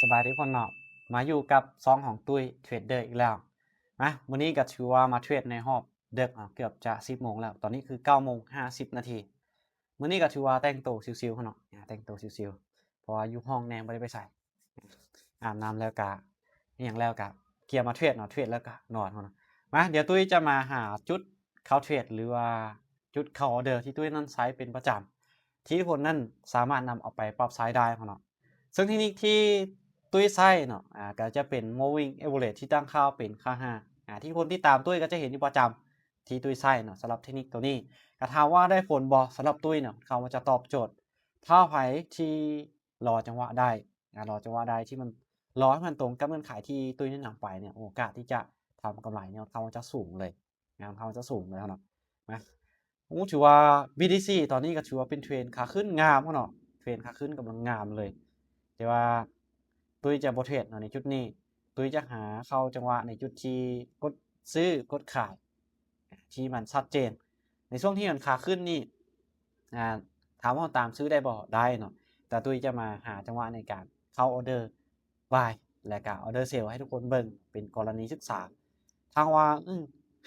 ສະບາຍດີທຸກຄົນເນາະ ມາຢູ່ກັບຊ່ອງຂອງຕຸ້ຍເທຣດເດີອີກແລ້ວ. ມາ ມື້ນີ້ກໍຖືວ່າມາເທຣດໃນຮອບເດິກເນາະ ເກືອບຈະສິບໂມງແລ້ວ ຕອນນີ້ຄືເກົ້າໂມງຫ້າສິບນາທີ. ມື້ນີ້ກໍຖືວ່າແຕ່ງໂຕຊິວໆເນາະ ອາ ແຕ່ງໂຕຊິວໆ ເພາະວ່າຢູ່ຫ້ອງແນ່ ບໍ່ໄດ້ໄປໃສ ອາບນ້ຳແລ້ວກະ ອີ່ຫຍັງແລ້ວກະກຽມມາເທຣດເນາະ ເທຣດແລ້ວກະນອນເນາະ. ມາ ດຽວຕຸ້ຍຈະມາຫາຈຸດເຂົ້າເທຣດ ຫຼືວ່າຈຸດເຂົ້າອອເດີທີ່ຕຸ້ຍນັ້ນໃຊ້ເປັນປະຈຳ ທີ່ທຸກຄົນນັ້ນສາມາດນຳເອົາໄປປັບໃຊ້ໄດ້ເນາະ. ເຊິ່ງເທັກນິກທີ່ຕຸ້ຍໃຊ້ເນາະ ອາ ກໍຈະເປັນ moving average ທີ່ຕັ້ງຄ່າເປັນຄ່າຫ້າ ອາ ທີ່ຄົນຕິດຕາມຕຸ້ຍກໍຈະເຫັນຢູ່ປະຈຳທີ່ຕຸ້ຍໃຊ້ເນາະ. ສຳລັບເທັກນິກໂຕນີ້ ກໍຖາມວ່າໄດ້ຜົນບໍ່? ສຳລັບຕຸ້ຍເນາະ ເຂົາວ່າຈະຕອບໂຈດ ຖ້າໃຜທີ່ລໍຈັງຫວະໄດ້ ອາ ລໍຈັງຫວະໄດ້ທີ່ມັນ ລໍໃຫ້ມັນຕົງກັບເງື່ອນໄຂທີ່ຕຸ້ຍແນະນຳໄປເນຍ ໂອກາດທີ່ຈະທຳກຳໄລເນຍ ເຂົາວ່າຈະສູງເລີຍ ງານເຮົາຈະສູງແລ້ວເນາະ ນະ. ໂອ້ ຖືວ່າ BTC ຕອນນີ້ກໍຖືວ່າເປັນເທຣນຂາຂຶ້ນງາມເນາະ ເທຣນຂາຂຶ້ນກຳລັງງາມເລີຍ. ແຕ່ວ່າຕຸ້ຍຈະບໍ່ເທຣດເນາະໃນຈຸດນີ້ ຕຸ້ຍຈະຫາເຂົ້າຈັງຫວະໃນຈຸດທີ່ກົດຊື້ ກົດຂາຍ ທີ່ມັນຊັດເຈນ. ໃນຊ່ວງທີ່ມັນຂາຂຶ້ນນີ້ ອາ ຖາມວ່າເຮົາຕາມຊື້ໄດ້ບໍ່? ໄດ້ເນາະ ແຕ່ຕຸ້ຍຈະມາຫາຈັງຫວະໃນການເຂົ້າອອເດີ ບາຍ ແລະກະອອເດີເຊລໃຫ້ທຸກຄົນເບິ່ງເປັນກໍລະນີສຶກສາ. ຖ້າຫາກວ່າ ອື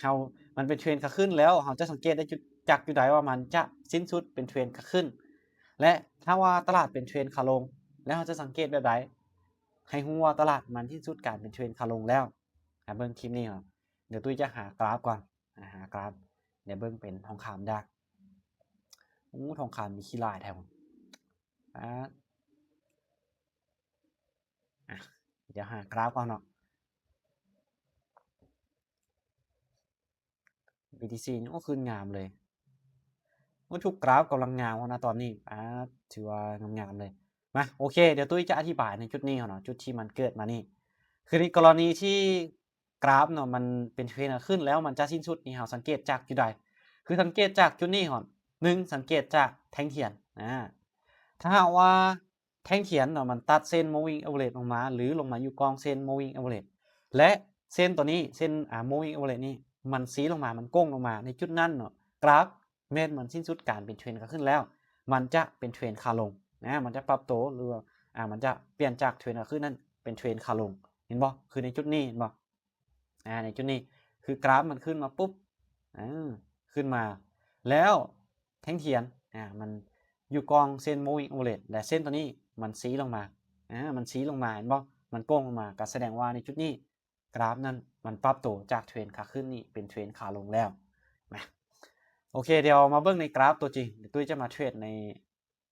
ເຮົາ ມັນເປັນເທຣນຂາຂຶ້ນແລ້ວ ເຮົາຈະສັງເກດໄດ້ຈຸດ ຈາກຈຸດໃດວ່າມັນຈະສິ້ນສຸດເປັນເທຣນຂາຂຶ້ນ ແລະ ຖ້າວ່າຕະຫຼາດເປັນເທຣນຂາລົງ ແລ້ວເຮົາຈະສັງເກດແບບໃດ? ໃຫ້ຮູ້ວ່າຕະຫຼາດມັນສິ້ນສຸດການເປັນເທຣນຂາລົງແລ້ວ. ຫາເບິ່ງຄລິບນີ້ເນາະ ດຽວຕຸ້ຍຈະຫາກຣາຟກ່ອນ ອາ ຫາກຣາຟ ດຽວເບິ່ງເປັນທອງຄຳດາ. ໂອ້ ທອງຄຳມີຂີ້ຫຼາຍແທ້ ອາ ອາ ດຽວຫາກຣາຟກ່ອນເນາະ. BTC ນີ້ ໂອ້ ຂຶ້ນງາມເລີຍ ໂອ້ ທຸກກຣາຟກຳລັງງາມເນາະຕອນນີ້ ອາ ຖືວ່າງາມໆເລີຍ. ມາ ໂອເຄ ດຽວຕຸ້ຍຈະອະທິບາຍໃນຈຸດນີ້ເນາະ ຈຸດທີ່ມັນເກີດມານີ້ ຄືໃນກໍລະນີທີ່ກຣາຟເນາະ ມັນເປັນເທຣນຂາຂຶ້ນແລ້ວ ມັນຈະສິ້ນສຸດນີ້ ເຮົາສັງເກດຈາກຈຸດໃດ? ຄືສັງເກດຈາກຈຸດນີ້ເນາະ ໜຶ່ງ ສັງເກດຈາກແທ່ງທຽນ ອາ ຖ້າຫາກວ່າ ແທ່ງທຽນເນາະ ມັນຕັດເສັ້ນ moving average ລົງມາ ຫຼື ລົງມາຢູ່ກ້ອງເສັ້ນ moving average ແລະ ເສັ້ນຕົວນີ້ ເສັ້ນ ອາ moving average ນີ້ ມັນຊີ້ລົງມາ ມັນໂກ່ງລົງມາ ໃນຈຸດນັ້ນເນາະ ກຣາຟແມ່ນມັນສິ້ນສຸດການເປັນເທຣນຂາຂຶ້ນແລ້ວ ມັນຈະເປັນເທຣນຂາລົງນະ ມັນຈະປັບໂຕ ຫຼືວ່າ ອາ ມັນຈະປ່ຽນຈາກເທຣນຂາຂຶ້ນນັ້ນເປັນເທຣນຂາລົງ ເຫັນບໍ່? ຄືໃນຈຸດນີ້ ເຫັນບໍ່? ອາ ໃນຈຸດນີ້ ຄືກຣາຟມັນຂຶ້ນມາປຸບ ອາ ຂຶ້ນມາ ແລ້ວແທ່ງທຽນ ອາ ມັນຢູ່ກ້ອງເສັ້ນ moving average ແລະ ເສັ້ນຕົວນີ້ມັນຊີ້ລົງມາ ອາ ມັນຊີ້ລົງມາ ເຫັນບໍ່? ມັນໂກ່ງລົງມາ ກໍສະແດງວ່າໃນຈຸດນີ້ກຣາຟນັ້ນມັນປັບໂຕຈາກເທຣນຂາຂຶ້ນນີ້ເປັນເທຣນຂາລົງແລ້ວນະ. ໂອເຄ ດຽວມາເບິ່ງໃນກຣາຟຕົວຈິງ ດຽວຕຸ້ຍຈະມາເທຣດໃນ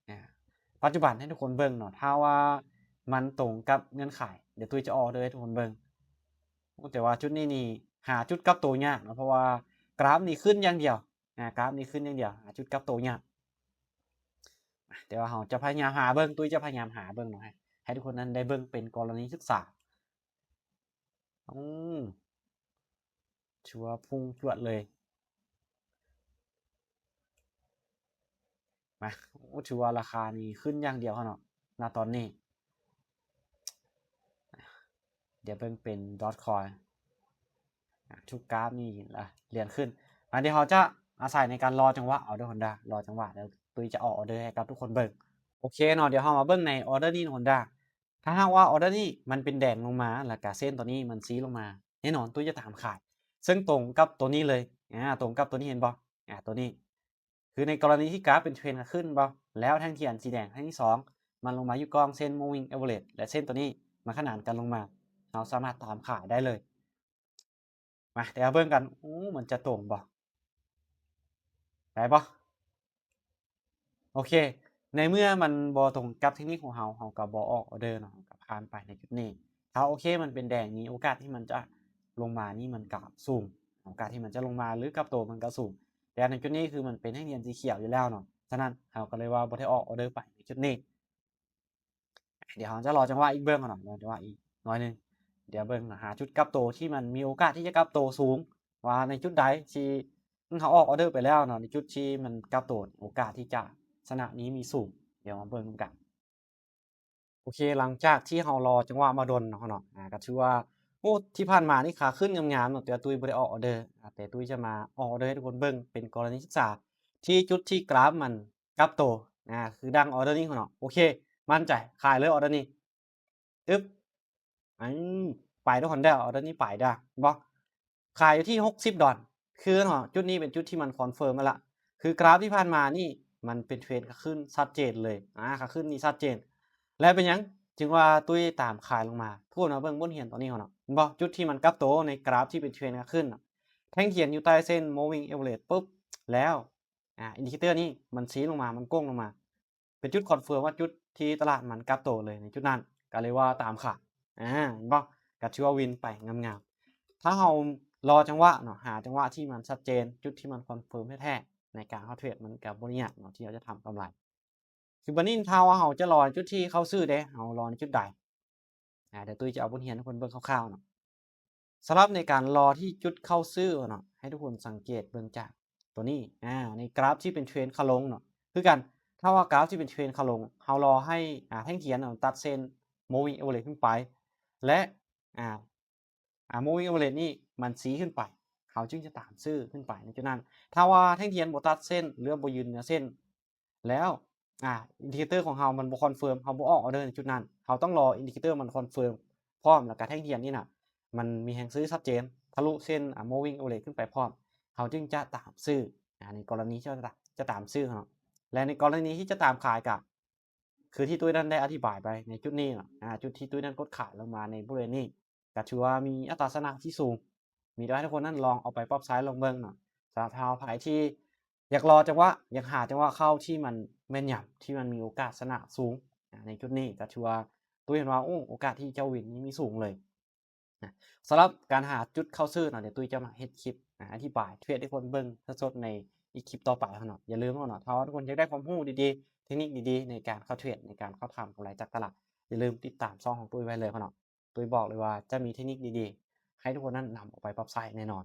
ອາ ປັດຈຸບັນໃຫ້ທຸກຄົນເບິ່ງເນາະ ຖ້າວ່າມັນຕົງກັບເງື່ອນໄຂ ດຽວຕຸ້ຍຈະອອກເດີໃຫ້ທຸກຄົນເບິ່ງ. ໂອ້ ແຕ່ວ່າຈຸດນີ້ນີ້ຫາຈຸດກັບໂຕຍາກເນາະ ເພາະວ່າກຣາຟນີ້ຂຶ້ນຢ່າງດຽວ ອາ ກຣາຟນີ້ຂຶ້ນຢ່າງດຽວ ຫາຈຸດກັບໂຕຍາກ. ແຕ່ວ່າເຮົາຈະພະຍາຍາມຫາເບິ່ງ ຕຸ້ຍຈະພະຍາຍາມຫາເບິ່ງເນາະ ໃຫ້ ໃຫ້ທຸກຄົນນັ້ນໄດ້ເບິ່ງເປັນກໍລະນີສຶກສາ. ໂອ້ ຖືວ່າພຸ່ງຈວດເລີຍ ມາ ໂອ້ ຖືວ່າລາຄານີ້ຂຶ້ນຢ່າງດຽວເນາະ ນະຕອນນີ້. ດຽວເບິ່ງເປັນ Dogecoin ອາ ທຸກກຣາຟນີ້ລະລຽນຂຶ້ນ. ອາ ດຽວເຮົາຈະອາໄສໃນການລໍຈັງຫວະເອົາເດີ Honda ລໍຈັງຫວະ ແລ້ວຕຸ້ຍຈະອອກອອເດີໃຫ້ກັບທຸກຄົນເບິ່ງ. ໂອເຄເນາະ ດຽວເຮົາມາເບິ່ງໃນອອເດີນີ້ Honda ຖ້າຫາກວ່າອອເດີນີ້ມັນເປັນແດງລົງມາ ແລ້ວກະເສັ້ນຕົວນີ້ມັນຊີ້ລົງມາ ແນ່ນອນຕຸ້ຍຈະຕາມຂາຍ ເຊິ່ງຕົງກັບຕົວນີ້ເລີຍ ອາ ຕົງກັບຕົວນີ້ ເຫັນບໍ່? ອາ ຕົວນີ້ ຄືໃນກໍລະນີທີ່ກຣາຟເປັນເທຣນຂາຂຶ້ນບໍ່ ແລ້ວແທ່ງທຽນສີແດງແທ່ງທີສອງ ມັນລົງມາຢູ່ກ້ອງເສັ້ນ moving average ແລະ ເສັ້ນຕົວນີ້ມັນຂະໜານກັນລົງມາ ເຮົາສາມາດຕາມຂາຍໄດ້ເລີຍ. ມາ ດຽວເຮົາເບິ່ງກັນ ໂອ້ ມັນຈະຕົງບໍ່? ໄດ້ບໍ່? ໂອເຄ ໃນເມື່ອມັນບໍ່ຕົງກັບເທັກນິກຂອງເຮົາ ເຮົາກໍບໍ່ອອກອອເດີເນາະ ເຮົາກໍຜ່ານໄປໃນຈຸດນີ້. ຖ້າໂອເຄ ມັນເປັນແດງ ມີໂອກາດທີ່ມັນຈະລົງມານີ້ມັນກໍສູງ ໂອກາດທີ່ມັນຈະລົງມາ ຫຼື ກັບໂຕມັນກໍສູງ. ແຕ່ໃນຈຸດນີ້ຄືມັນເປັນແທ່ງທຽນສີຂຽວຢູ່ແລ້ວເນາະ ສະນັ້ນເຮົາກໍເລີຍວ່າບໍ່ໄດ້ອອກອອເດີໄປໃນຈຸດນີ້. ດຽວເຮົາຈະລໍຈັງຫວະອີກເບິ່ງເນາະ ລໍຈັງຫວະອີກໜ້ອຍໜຶ່ງ. ດຽວເບິ່ງຫາຈຸດກັບໂຕທີ່ມັນມີໂອກາດທີ່ຈະກັບໂຕສູງ ວ່າໃນຈຸດໃດທີ່ເຮົາອອກອອເດີໄປແລ້ວເນາະ ໃນຈຸດທີ່ມັນກັບໂຕ ໂອກາດທີ່ຈະຊະນະນີ້ມີສູງ. ດຽວມາເບິ່ງນຳກັນ. ໂອເຄ ຫຼັງຈາກທີ່ເຮົາລໍຈັງຫວະມາດົນເນາະ ອາ ກໍຖືວ່າ ໂອ້ ທີ່ຜ່ານມານີ້ຂາຂຶ້ນງາມໆເນາະ ແຕ່ວ່າຕຸ້ຍບໍ່ໄດ້ອອກອອເດີ ອາ ແຕ່ຕຸ້ຍຈະມາອອກອອເດີໃຫ້ທຸກຄົນເບິ່ງເປັນກໍລະນີສຶກສາ ທີ່ຈຸດທີ່ກຣາຟມັນ ກັບໂຕ ອາ ຄືດັ່ງອອເດີນີ້ເນາະ. ໂອເຄ ໝັ້ນໃຈ ຂາຍເລີຍອອເດີນີ້. ອຶບ ອືມ ໄປທຸກຄົນເດີ ອໍເດີນີ້ໄປເດີ ເຫັນບໍ່? ຂາຍຢູ່ທີ່ຫົກສິບດອນ ຄືເນາະ ຈຸດນີ້ເປັນຈຸດທີ່ມັນຄອນເຟີມມາລະ ຄືກຣາຟທີ່ຜ່ານມານີ້ມັນເປັນເທຣນຂາຂຶ້ນຊັດເຈນເລີຍ ອາ ຂາຂຶ້ນນີ້ຊັດເຈນ ແລະເປັນຫຍັງຈຶ່ງວ່າຕຸ້ຍຕາມຂາຍລົງມາ? ທຸກຄົນມາເບິ່ງບົດຮຽນຕອນນີ້ເຮົາເນາະ ເຫັນບໍ່? ຈຸດທີ່ມັນກັບໂຕໃນກຣາຟທີ່ເປັນເທຣນຂາຂຶ້ນເນາະ ແທ່ງທຽນຢູ່ໃຕ້ເສັ້ນ moving average ປຶບ ແລ້ວ ອາ indicator ນີ້ມັນຊີ້ລົງມາ ມັນໂກ່ງລົງມາ ເປັນຈຸດຄອນເຟີມວ່າຈຸດທີ່ຕະຫຼາດມັນກັບໂຕເລີຍໃນຈຸດນັ້ນ ກໍເລີຍວ່າຕາມຂາຍ ອາ ເຫັນບໍ່? ກໍຖືວ່າວິນໄປງາມໆ ຖ້າເຮົາລໍຈັງຫວະເນາະ ຫາຈັງຫວະທີ່ມັນຊັດເຈນ ຈຸດທີ່ມັນຄອນເຟີມແທ້ໆ ໃນການເຂົ້າເທຣດມັນກໍບໍ່ໄດ້ຍາກເນາະ ທີ່ເຮົາຈະທຳກຳໄລ. ຄືບັດນີ້ຖ້າວ່າເຮົາຈະລໍໃນຈຸດທີ່ເຂົ້າຊື້ເດ້ ເຮົາລໍໃນຈຸດໃດ? ອາ ດຽວຕຸ້ຍຈະເອົາບົດຮຽນໃຫ້ເພິ່ນເບິ່ງຄ່າວໆເນາະ. ສຳລັບໃນການລໍທີ່ຈຸດເຂົ້າຊື້ເນາະ ໃຫ້ທຸກຄົນສັງເກດເບິ່ງຈາກຕົວນີ້ ອາ ໃນກຣາຟທີ່ເປັນເທຣນຂາລົງເນາະ ຄືກັນ ຖ້າວ່າກຣາຟທີ່ເປັນເທຣນຂາລົງ ເຮົາລໍໃຫ້ ອາ ແທ່ງທຽນເນາະ ມັນຕັດເສັ້ນ moving average ຂຶ້ນໄປ ແລະ ອາ ອາ moving average ນີ້ມັນຊີ້ຂຶ້ນໄປ ເຮົາຈຶ່ງຈະຕາມຊື້ຂຶ້ນໄປໃນຈຸດນັ້ນ. ຖ້າວ່າແທ່ງທຽນບໍ່ຕັດເສັ້ນ ຫຼືວ່າບໍ່ຢືນເໜືອເສັ້ນ ແລ້ວ ອາ indicator ຂອງເຮົາມັນບໍ່ຄອນເຟີມ ເຮົາບໍ່ອອກອອເດີໃນຈຸດນັ້ນ ເຮົາຕ້ອງລໍ indicator ມັນຄອນເຟີມພ້ອມ ແລ້ວກະແທ່ງທຽນນີ້ນະ ມັນມີແຮງຊື້ຊັດເຈນ ທະລຸເສັ້ນ ອາ moving average ຂຶ້ນໄປພ້ອມ ເຮົາຈຶ່ງຈະຕາມຊື້ ອາ ໃນກໍລະນີທີ່ຈະ ຈະຕາມຊື້ເນາະ ແລະ ໃນກໍລະນີທີ່ຈະຕາມຂາຍກະ ຄືທີ່ຕຸ້ຍນັ້ນໄດ້ອະທິບາຍໄປໃນຈຸດນີ້ເນາະ ອາ ຈຸດທີ່ຕຸ້ຍນັ້ນກົດຂາຍລົງມາໃນບໍລິເວນນີ້ ກໍຖືວ່າມີອັດຕາຊະນະທີ່ສູງ ມີແຕ່ວ່າໃຫ້ທຸກຄົນນັ້ນລອງເອົາໄປປັບໃຊ້ລອງເບິ່ງເນາະ. ສຳລັບຖ້າໃຜທີ່ຢາກລໍຈັງຫວະ ຢາກຫາຈັງຫວະເຂົ້າທີ່ມັນແມ່ນຍຳ ທີ່ມັນມີໂອກາດຊະນະສູງ ອາ ໃນຈຸດນີ້ກໍຖືວ່າ ຕຸ້ຍເຫັນວ່າ ໂອ້ ໂອກາດທີ່ເຈົ້າວິນນີ້ມີສູງເລີຍນະ. ສຳລັບການຫາຈຸດເຂົ້າຊື້ເນາະ ດຽວຕຸ້ຍຈະມາເຮັດຄລິບ ອາ ອະທິບາຍເທຣດໃຫ້ຄົນເບິ່ງສົດໆໃນອີກຄລິບຕໍ່ໄປເນາະ. ຢ່າລືມເນາະ ຖ້າວ່າທຸກຄົນຢາກໄດ້ຄວາມຮູ້ດີໆ ເທັກນິກດີໆ ໃນການເຂົ້າເທຣດ ໃນການເຂົ້າທຳກຳໄລຈາກຕະຫຼາດ ຢ່າລືມຕິດຕາມຊ່ອງຂອງຕຸ້ຍໄວ້ເລີຍເນາະ. ຕຸ້ຍບອກເລີຍວ່າຈະມີເທັກນິກດີໆ ໃຫ້ທຸກຄົນນັ້ນນຳເອົາໄປປັບໃຊ້ແນ່ນອນ.